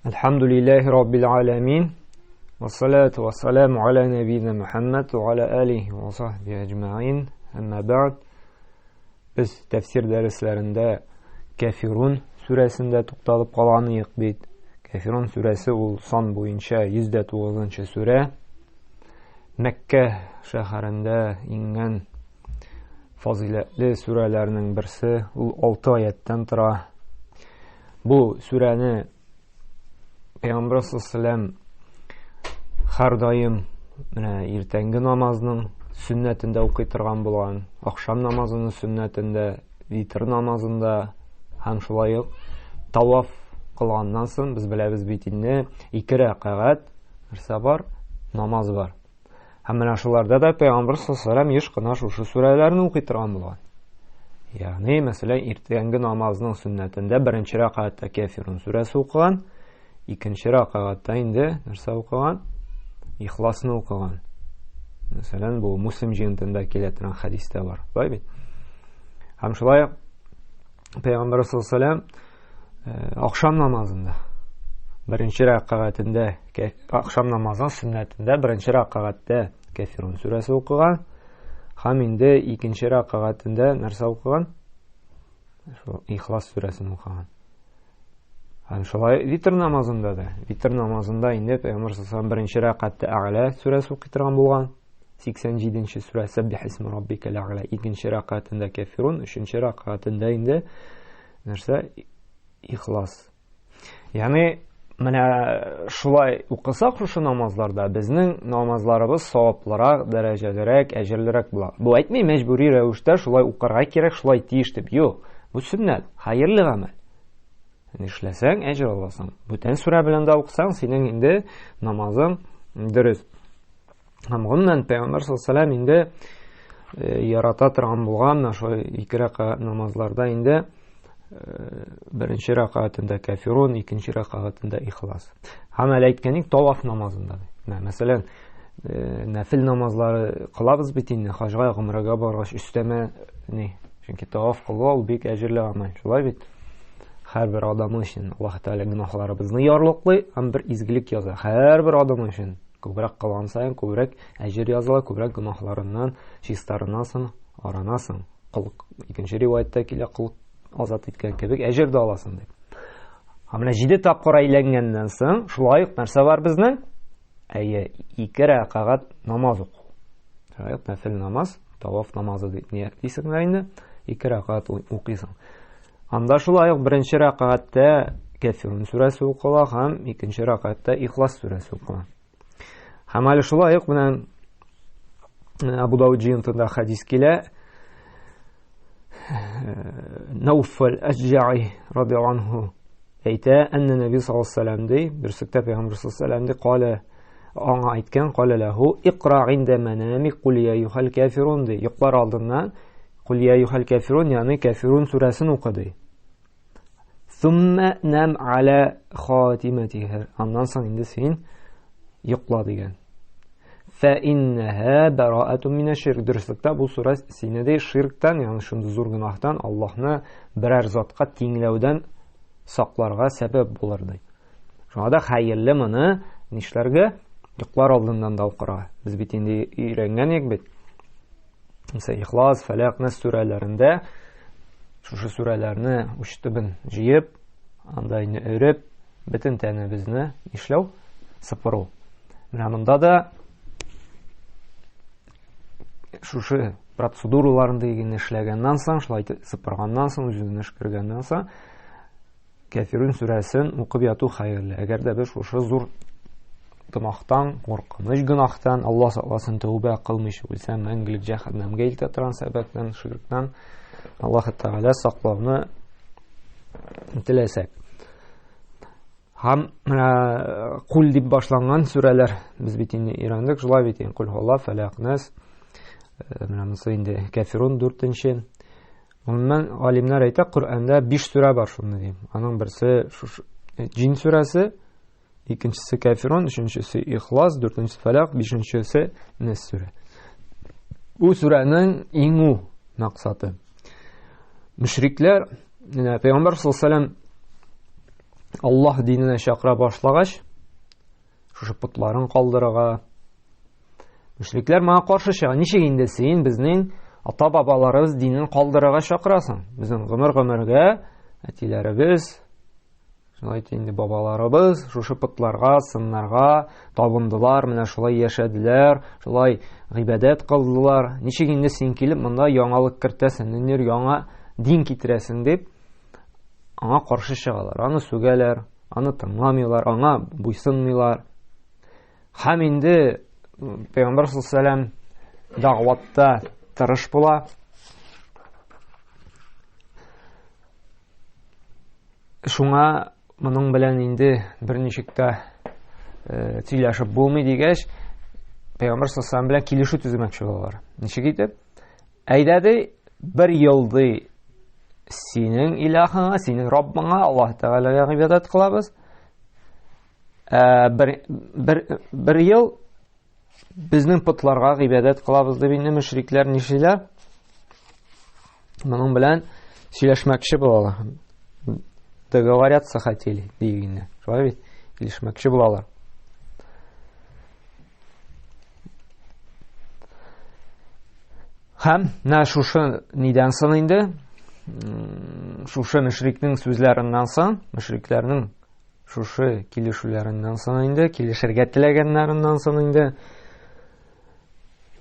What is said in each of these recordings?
الحمد لله رب العالمين والصلاة والسلام على نبينا محمد وعلى آله وصحبه أجمعين أما بعد. Без тәфсир дәресләрендә Кәфирун сүрәсендә тукталып калган идек бит. Кәфирун сүрәсе ул сан буенча 109 сүрә. Мәккә шәһәрендә иңгән фазыйләтле сүрәләрнең берсе, ул 6 аяттан тора. Бу сүрәне Пәйгамбер саллаллаху һәрдаим менә иртәнге намазның сөннәтендә укый торган булган, ахшам намазының сөннәтендә, витр намазында һәм шулай ук таваф кылганнан соң без беләбез бит инде ике рәкәгать нәрсә бар? Намаз бар. Һәм менә шуларда да Пәйгамбер саллаллаху еш кына шушы сүрәләрне укый торган булган. Ягъни, мәсәлән, иртәнге намазның сөннәтендә беренче рәкәгатьтә Кәфирун сүрәсе укыган, икенче рәкәгатьтә инде нәрсә укыган? Ихласны укыган. Мәсәлән, бу Муслим җыентында килә торган хәдистә бар. Шулай бит? Һәм шулай ук Пәйгамбер саллаллаху ахшам намазында беренче рәкәгатендә ахшам намазының сөннәтендә беренче рәкәгатьтә Кәфирун сүрәсе укыган һәм инде икенче рәкәгатендә нәрсә укыган? Шул Ихлас сүрәсен укыган. Һәм шулай витр намазында да. Витр намазында инде Пәйгамбер саллаллаху беренче рәкәгатьтә Әгълә сүрәсе укый торган булган. 87 сүрә Сәббих исми раббикәл әгълә икенче рәкәгатендә Кәфирун, өченче рәкәгатендә инде нәрсә? Ихлас. Ягъни менә шулай укысак шушы намазларда безнең намазларыбыз саваплырак, дәрәҗәлерәк, әҗерлерәк була. Бу әйтми мәҗбүри рәвештә шулай укырга кирәк, шулай тиеш дип. Юк, бу сөннәт, хәерле гамәл. Эшләсәң, әҗер аласың. Бүтән сүрә белән дә укысаң, синең инде намазың дөрес. Һәм гомумән Пәйгамбәр саллаллаху инде ярата торган булган менә шул ике рәкәгать намазларда инде беренче рәкәгатендә кәфирун, икенче рәкәгатендә ихлас. Һәм әле әйткән идек, таваф намазында. Менә мәсәлән, нәфил намазлары кылабыз бит инде, хаҗга, гомрәгә баргач өстәмә ни? Чөнки таваф кылу ул бик әҗерле гамәл, шулай бит? Һәрбер адам өчен Аллаһ Тәгалә гөнаһларыбызны ярлыклый һәм бер изгелек яза. Һәрбер адам өчен. Күбрәк кылган саен күбрәк әҗер языла, күбрәк гөнаһларыннан чистарынасың, аранасың. Кол икенче риваятьтә килә, кол азат иткән кебек әҗер дә аласың дип. Һәм менә җиде тапкыр әйләнгәннән соң, шулай ук нәрсә бар безнең? Әйе, ике рәкәгать намаз уку. Шулай ук нәфил намаз, таваф намазы дип ниятлисең дә инде, ике рәкәгать укыйсың. Анда шулай ук беренче рәкәгатьтә Кәфирун сүрәсе укыла һәм икенче рәкәгатьтә Ихлас сүрәсе укыла. Һәм әле шулай ук менә Абу Дауд җыентында хәдис килә. Науфал Әҗҗаи радиаллаһу анһу әйтә, әннә Нәби саллаллаһу алейһи вәсәлләм ди, берсектә Пәйгамбәр саллаллаһу алейһи вәсәлләм ди, калә аңа әйткән, калә ләһу икра инда манами кул я юхал кафирун ди. Йоклар алдыннан Кул я юхал кафирун, ягъни Кафирун сүрәсен укы ди. Сумма нам аля хатиматиха. Аннан соң инде син йокла дигән. Фә иннаһа бараатун минәш ширк. Дөреслектә бу сүрә сине ди ширктән, ягъни шундый зур гөнаһтан, Аллаһны берәр затка тиңләүдән сакларга сәбәп булыр ди. Шуңа да хәерле моны нишләргә? Йоклар алдыннан да укырга. Без бит инде өйрәнгән идек бит. Мәсәлән, Ихлас, Фәләк, Нас сүрәләрендә шушы сүрәләрне уч төбен җыеп, анда инде өреп, бөтен тәнебезне нишләү? Сыпыру. Менә монда да шушы процедураларын дигән эшләгәннән соң, шулай итеп сыпырганнан соң, үзеңне өшкергәннән соң, Кәфирун сүрәсен укып яту хәерле. Әгәр дә без шушы зур гөнаһтан, куркыныч гөнаһтан, Алла сакласын, тәүбә кылмыйча үлсәң, мәңгелек җәһәннәмгә илтә торган сәбәптән, ширктән Аллаһ Тәгалә саклауны теләсәк. Һәм менә кул дип башланган сүрәләр без бит инде өйрәндек, шулай бит инде кул һалла, фәләк, нас. Менә монысы инде Кәфирун дүртенче. Гомумән, галимнәр әйтә, Коръәндә 5 сүрә бар шуны дим. Аның берсе шушы Җин сүрәсе, икенчесе Кәфирун, өченчесе Ихлас, дүртенчесе Фәләк, бишенчесе Нәс сүрә. Бу сүрәнең иңү максаты. Мөшрикләр, менә Пәйгамбәр саллаллаһу алейһи ва Аллаһ диненә чакыра башлагач, шушы потларын калдырырга, мөшрикләр моңа каршы чыга. Ничек инде син безнең ата-бабаларыбыз динен калдырырга чакырасың? Безнең гомер-гомергә әтиләребез, шулай итеп инде бабаларыбыз шушы потларга, сыннарга табындылар, менә шулай яшәделәр, шулай гыйбадәт кылдылар. Ничек инде син килеп монда яңалык кертәсең, ниндидер яңа дин китерәсең дип аңа каршы чыгалар, аны сүгәләр, аны тыңламыйлар, аңа буйсынмыйлар. Һәм инде Пәйгамбәр саллаллаху дәгъватта тырыш була. Шуңа моның белән инде берничек тә э, сөйләшеп булмый дигәч, Пәйгамбәр саллаллаху белән килешү төземәкче булалар. Ничек итеп? Әйдә ди, бер ел ди синең илаһыңа, синең Раббыңа, Аллаһ Тәгаләгә гыйбадәт кылабыз. Ә, бер, бер, бер ел безнең потларга гыйбадәт кылабыз дип инде мөшрикләр нишлиләр? Моның белән сөйләшмәкче булалар. Договорятся хотели, диек инде. Шулай бит? Килешмәкче булалар. Һәм менә шушы нидән соң инде? Шушы мөшрикнең сүзләреннән соң, мөшрикләрнең шушы килешүләреннән соң инде, килешергә теләгәннәреннән соң инде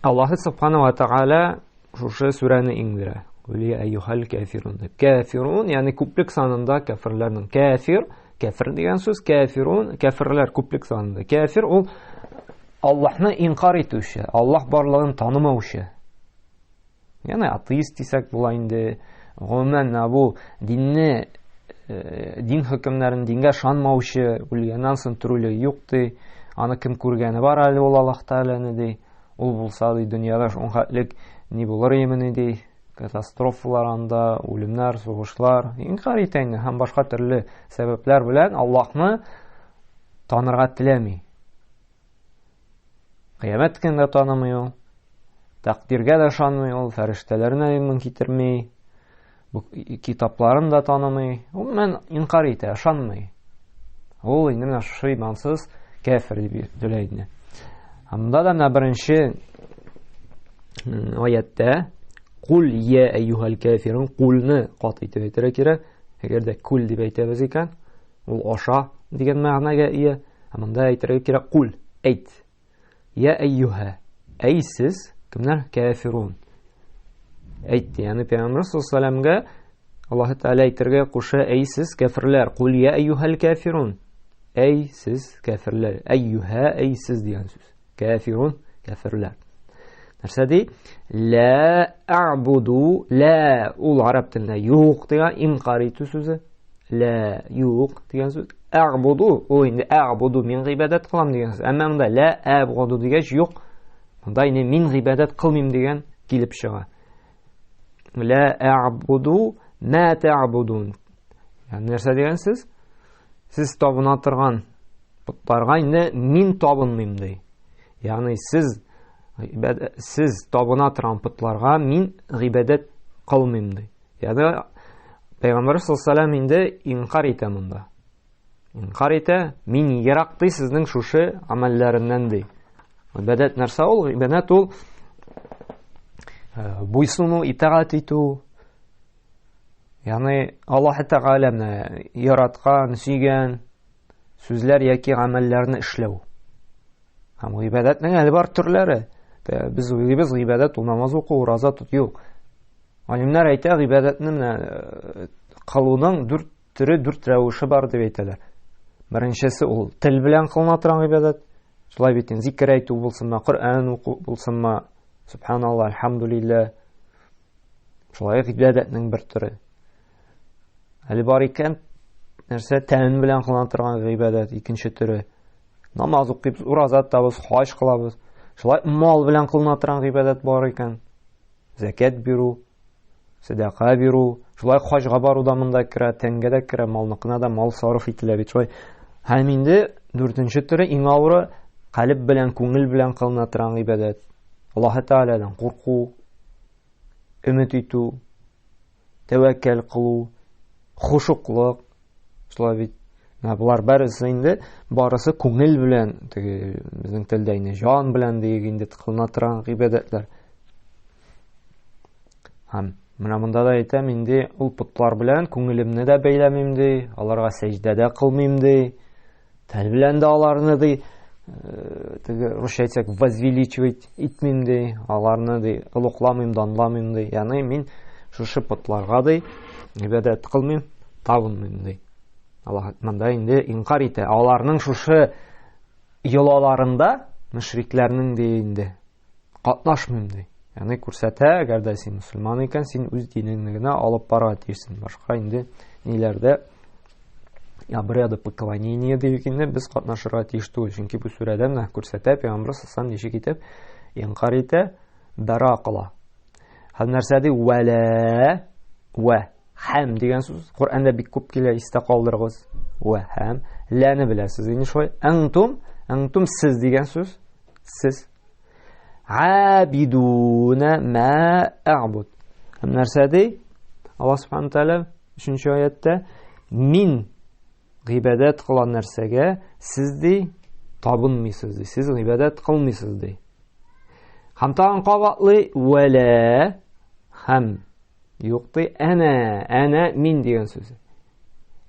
Аллаһ Субхану ва Тааля шушы сүрәне иңдерә. Ули әйюхәл кәфирун дип. Кәфирун, ягъни күплек санында кәфирләрнең. Кәфир, кәфир дигән сүз, кәфирун, кәфирләр күплек санында. Кәфир ул Аллаһны инкар итүче, Аллаһ барлыгын танымаучы. Ягъни атеист дисәк була инде. Гомумән, бу динне э, дин хөкемнәрен, дингә ышанмаучы, үлгәннән соң терелү юк ди. Аны кем күргәне бар әле ул Аллаһ Тәгаләне ди. Ул булса ди, дөньяда шунхәтлек ни булыр имени ди. Катастрофалар анда, үлемнәр, сугышлар, инкар итә инде һәм башка төрле сәбәпләр белән Аллаһны танырга теләми. Кыямәт көнендә танымый ул. Тәкъдиргә дә ышанмый ул, фәрештәләренә иман китерми, бу китапларын да танымый. Гомумән инкар итә, ышанмый. Ул инде менә шушы имансыз кәфер дип йөртелә инде. Монда да менә беренче аятта кул я әйюхәл кәфирун кулны кат итеп әйтергә кирәк. Әгәр дә кул дип әйтәбез икән, ул аша дигән мәгънәгә ия. Ә монда әйтергә кирәк кул, әйт. Я әйюһә, әй сез, кемнәр? Кәфирун. Әйтте, ягъни Пәйгамбәр саллаллаху алейһи Аллаһ Тәгалә әйтергә куша, әй сез кәфирләр, кул я әйюһәл кәфирун. Әй сез кәфирләр, әйюһә, әй сез дигән сүз. Кәфирун, кәфирләр. Нәрсә ди? Ла а'буду, ла ул араб телендә юк дигән инкар итү сүзе. Лә юк дигән сүз. Әгъбуду ул инде әгъбуду мин гыйбадәт кылам дигән сүз. Әмма монда лә әгъбуду дигәч юк. Монда инде мин гыйбадәт кылмыйм дигән килеп чыга. Лә әгъбуду ма тәгъбудун. Ягъни нәрсә дигән сүз? Сез табына торган потларга инде мин табынмыйм ди. Ягъни сез сез табына торган потларга мин гыйбадәт кылмыйм ди. Ягъни Пәйгамбәр саллаллаху инде инкар итә монда. Инкар итә, мин ерак ди сезнең шушы гамәлләреннән ди. Гыйбадәт нәрсә ул? Гыйбадәт ул э, буйсыну, итагать итү. Ягъни Аллаһ Тәгаләне яраткан, сөйгән сүзләр яки гамәлләрне эшләү. Һәм гыйбадәтнең әле бар төрләре. Без уйлыйбыз, гыйбадәт ул намаз уку, ураза тоту юк. Галимнәр әйтә, гыйбадәтне менә э, кылуның дүрт төре, дүрт рәвеше бар дип әйтәләр. Беренчесе ул тел белән кылына торган гыйбадәт. Шулай бит инде зикер әйтү булсынмы, Коръән уку булсынмы, субханалла, альхамдулилла. Шулай гыйбадәтнең бер төре. Әле бар икән, нәрсә тән белән кылына торган гыйбадәт икенче төре. Намаз укыйбыз, ураза тотабыз, хаҗ кылабыз. Шулай мал белән кылына торган гыйбадәт бар икән. Зәкят бирү, сәдака бирү, шулай хаҗга бару да монда керә, тәнгә дә керә, малныкына да мал сарыф ителә бит шулай. Һәм инде дүртенче төре иң авыры калеб белән, күңел белән кылына торган гыйбадәт. Аллаһ Тәгаләдән курку, өмет итү, тәвәккәл кылу, хошуклык, шулай бит. Менә болар барысы инде барысы күңел белән, теге безнең телдә инде җан белән диек инде кылына торган гыйбадәтләр. Һәм менә монда да әйтәм инде ул потлар белән күңелемне дә бәйләмим ди, аларга сәҗдә дә кылмыйм ди. Тел белән дә аларны ди, э, теге русча әйтсәк, возвеличивать итмим ди, аларны ди, олугламыйм, данламыйм ди. Ягъни мин шушы потларга ди гыйбадәт кылмыйм, табынмыйм ди. Аллаһ монда инде инкар итә. Аларның шушы йолаларында мөшрикләрнең ди инде катнашмыйм ди. Ягъни күрсәтә, әгәр дә син мөселман икән, син үз динеңне генә алып барырга тиешсең. Башка инде ниләрдә обряды поклонения дип инде без катнашырга тиеш түгел. Чөнки бу сүрәдә менә күрсәтә пәйгамбер саллаллаху ничек итеп инкар итә, бара кыла. Һәм нәрсә ди? Вәлә вә һәм дигән сүз Коръәндә бик күп килә, истә калдырыгыз. Вә һәм ләне беләсез. Инде шулай әнтум, әнтум сез дигән сүз. Сез абидуна ма а'буд. Һәм нәрсә ди? Аллаһ субхану тааля 3 аятта мин гыйбадәт кылган нәрсәгә сез ди табынмыйсыз ди. Сез гыйбадәт кылмыйсыз ди. Һәм тагын кабатлый вәлә һәм Юк ди, әнә, әнә мин дигән сүз.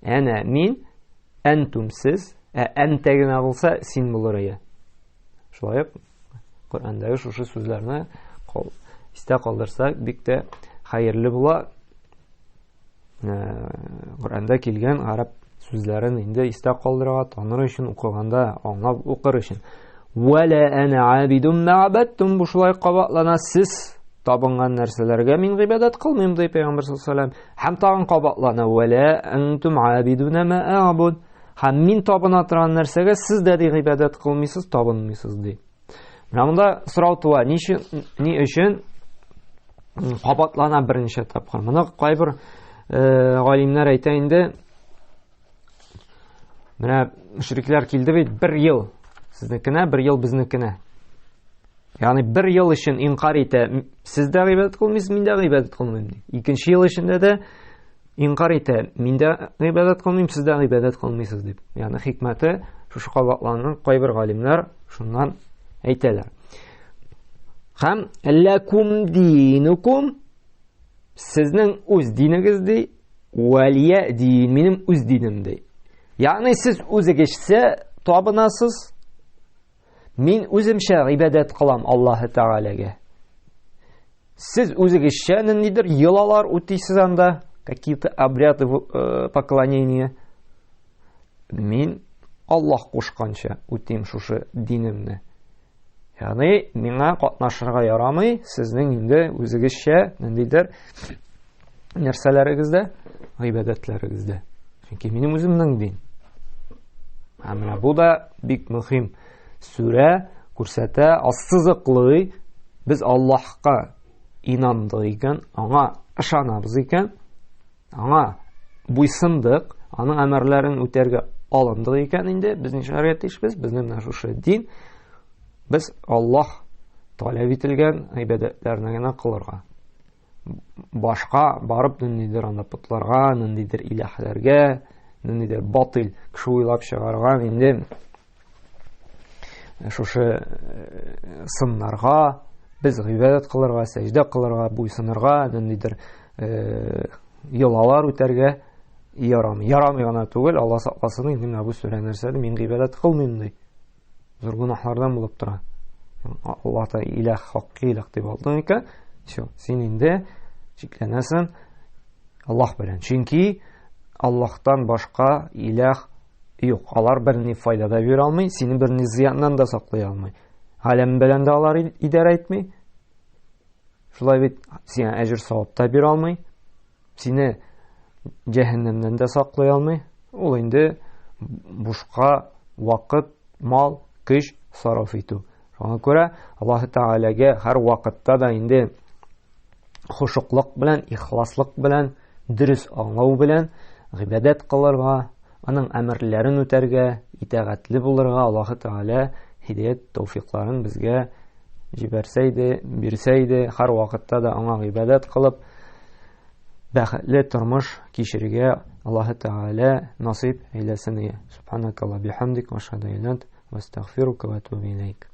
Әнә мин, әнтум сез, ә әнтә генә булса син булыр ие. Шулай ук Коръәндәге шушы сүзләрне истә калдырсак, бик тә хәерле була. Э, Коръәндә килгән гарәп сүзләрен инде истә калдырырга, таныр өчен, укыганда аңлап укыр өчен. Вәлә әнә абидум ма абаттум бу шулай кабатлана сез табынган нәрсәләргә мин гыйбадәт кылмыйм ди пәйгамбәр саллаллаху алейһи һәм тагын кабатлана вәлә антум абидуна ма абуд һәм мин табына торган нәрсәгә сез дә ди гыйбадәт кылмыйсыз табынмыйсыз ди менә монда сорау туа ни өчен ни өчен кабатлана берничә тапкыр моны кайбер э, галимнәр әйтә инде Менә мөшрикләр килде бит бер ел сезнекенә, бер ел безнекенә. Ягъни бер ел өчен инкар итә, сез дә гыйбадәт кылмыйсыз, мин дә гыйбадәт кылмыйм ди. Икенче ел эчендә дә инкар итә, мин дә гыйбадәт кылмыйм, сез дә гыйбадәт кылмыйсыз дип. Ягъни хикмәте шушы кабатлануның кайбер галимнәр шуннан әйтәләр. Һәм ләкум динукум Сезнең үз динегез ди, вәлия дин, минем үз динем ди. Ягъни сез үзегезчә табынасыз, мин үземчә гыйбадәт кылам Аллаһы Тәгаләгә. Сез үзегезчә ниндидер йолалар үтисез анда, какие-то обряды э, поклонения. Мин Аллаһ кушканча үтим шушы динемне. Ягъни миңа катнашырга ярамый, сезнең инде үзегезчә ниндидер нәрсәләрегездә, гыйбадәтләрегездә. Чөнки минем үземнең дин. Ә менә бу да бик мөһим сүрә күрсәтә, ассызыклый, без Аллаһка инандык икән, аңа ышанабыз икән, Аңа буйсындык, аның әмерләрен үтәргә алындык икән инде, без нишләргә тиешбез? Безнең менә шушы дин, без Аллаһ таләп ителгән гыйбадәтләрне генә кылырга. Башка барып ниндидер анда потларга, ниндидер иләһләргә, ниндидер батыл кеше уйлап чыгарган инде шушы э, сыннарга без гыйбадәт кылырга, сәҗдә кылырга, буйсынырга, ниндидер э, йолалар үтәргә ярамый. Ярамый гына түгел, Алла сакласын, инде менә бу сүрә нәрсә ди, мин гыйбадәт кылмыйм ди. Зур гөнаһлардан булып тора. Алла та иләх, хакки иләх дип алдың икән, все, син инде чикләнәсең Аллаһ белән. Чөнки Аллаһтан башка иләх Юк, алар берни файда да бирә алмый, сине берни зыяннан да саклый алмый. Галәм белән дә алар идарә итми. Шулай бит, сиңа әҗер савап та бирә алмый. Сине җәһәннәмнән дә саклый алмый. Ул инде бушка вакыт, мал, көч сарыф итү. Шуңа күрә Аллаһ Тәгаләгә һәр вакытта да инде хошуклык белән, ихласлык белән, дөрес аңлау белән гыйбадәт кылырга, аның әмерләрен үтәргә, итагатьле булырга Аллаһы Тәгалә һидәят тәүфикларын безгә җибәрсә иде, бирсә иде, һәр вакытта да аңа гыйбадәт кылып, Бәхетле тормыш кичерергә Аллаһы Тәгалә насыйп әйләсен. Субханакалла бихамдик, ва ашһаду ан ла илаһа илля ант, ва астагфирука ва атубу илейк.